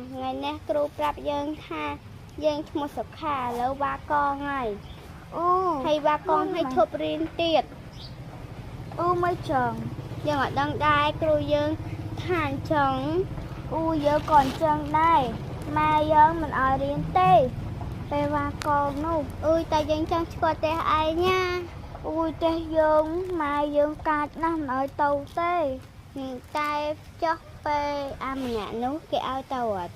ថ្ងៃនេះគ្រូប្រាប់យើងថាយើងឈ្មោះសុខាឥឡូវវ៉ាកងហើយ អូ ហើយវ៉ាកងឲ្យឈប់រៀនទៀត អូមិនចឹង យើងអត់ដឹងដែរគ្រូយើងថាអញ្ចឹង អូយើងក៏អញ្ចឹងដែរម៉ែយើងមិនឲ្យរៀនទេពេលវ៉ាកងនោះ អុយតែយើងចង់ឆ្កល់ផ្ទះឯងណា អូយទេយើងម៉ែយើងកាចណាស់មិនឲ្យទៅទេ តែចុះពេលអាម្នាក់នោះគេឲ្យទៅអត់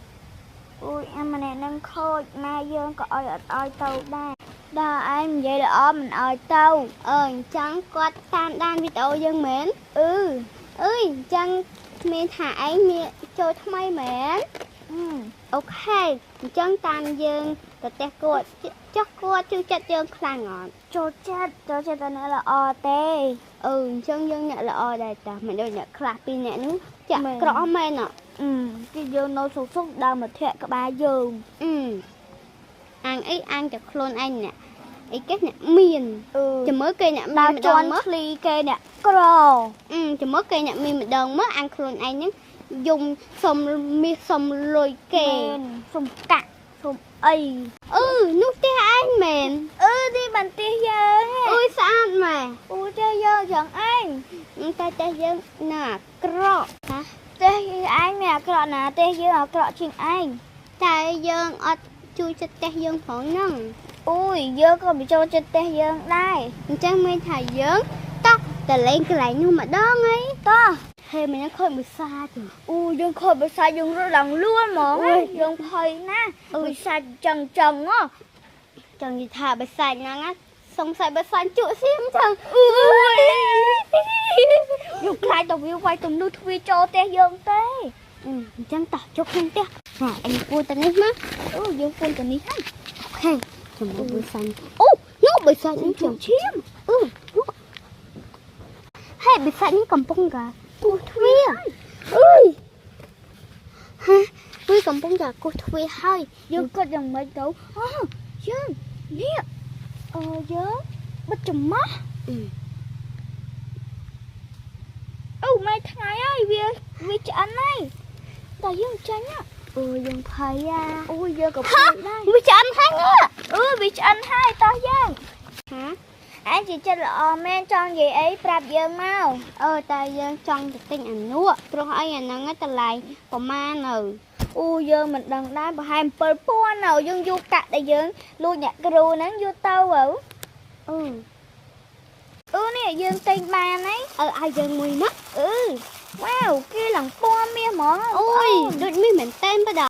អូយអាម្នាក់នឹងខូចម៉ែយើងក៏ឲ្យអត់ឲ្យទៅដែរដល់ឯងនិយាយល្អមិនឲ្យទៅ អឺអញ្ចឹងគាត់តាមដានវីដេអូយើងមែន អឺ អើយអញ្ចឹងមានថាឯងមានចូលថ្មីមែន អឺ OK អញ្ចឹងតាមយើងទៅផ្ទះគាត់ចុះគាត់ជឿចិត្តយើងខ្លាំងអត់ ចូលចិត្តចូលចិត្តតែអ្នកល្អទេ អឺអញ្ចឹងយើងអ្នកល្អដែរតាមិនដូចអ្នកខ្លះពីរអ្នកនោះចាក់ មែន ក្រក់មែនអត់ អឺគេយើងនៅសុខសុខដើរមកធាក់ក្បាលយើង អឺអាងអីអាងតែខ្លួនឯងអ្នកអីគេអ្នកមាន អឺ ចាំមើលគេអ្នកមាន ដើរ ម្ដងមើល ជន់ឈ្លីគេអ្នកក្រ អឺចាំមើលគេអ្នកមានម្ដងមើលអាងខ្លួនឯងហ្នឹងយំសុំមាសសុំលុយគេ មែនសុំកាក់សុំអី អឺនោះផ្ទះឯងមែន អឺទីបន្ទះយើងហ៎ អុយស្អាតម៉ែ អូទេយើងយ៉ាងឯង តែផ្ទះយើងនៅអាក្រក់ណា ទេឯងមានអាក្រក់ណាទេយើងអាក្រក់ជាងឯង តែយើងអត់ជួយចិត្តផ្ទះយើងផងហ្នឹង អូយយើងក៏មិនចូលចិត្តទេយើងដែរ អញ្ចឹងមានថាយើងតោះទៅលេងកន្លែងនោះម្ដងអី តោះ ហេមិនហ្នឹងខូចមួយសាទេ អូយើងខូចបិសាចយើងរត់ឡើងលួនហ្មង អូយ យើងភ័យណាស់ អូយ បិសាចចឹងចឹងហ៎ ចង់និយាយថាបិសាចហ្នឹងណាសង្ស័យបិសាចជក់សៀមចឹង អើយយើងខ្លាចទៅវាវាយទំនុះទ្វារចូលផ្ទះយើងទេ អឺអញ្ចឹងតោះជុកក្នុងផ្ទះណាអញគួរទៅនេះមក អូយើងពួនទៅនេះហើយ OK ចាំមើលបិសាចអូនោះបិសាចនេះចឹង ឈាម អឺនោះហេបិសាចនេះកំពុងតែគោះទ្វារអើយហាវាកំពុងតែគោះទ្វារហើយ យើងគិតយ៉ាងម៉េចទៅអូយើងនេះអឺយើងបិទច្រមុះ អឺ អូម៉ែថ្ងៃហើយវាវាឆ្អិនហើយតែយើងចាញ់ហ៎ អូយើងភ័យអា អូយើងក៏ភ័យដែរ វាឆ្អិនហើយនេះ អឺវាឆ្អិនហើយតោះយើង ហា ឯងជាចិត្តល្អមែនចង់និយាយអីប្រាប់យើងមក អឺតែយើងចង់ទៅទិញអានោះព្រោះអីអាហ្នឹងតម្លៃប្រមាណនៅ អូយើងមិនដឹងដែរប្រហែល7000នៅយើងយកកាក់ដែលយើងលួចអ្នកគ្រូហ្នឹងយកទៅហ៎ អឺ អឺនេះយើងទិញបានហើយ អើឲ្យយើងមួយមក អឺវ៉ាវគេឡើងពណ៌មាសហ្មង អូយដូចមាសមែនតើបដា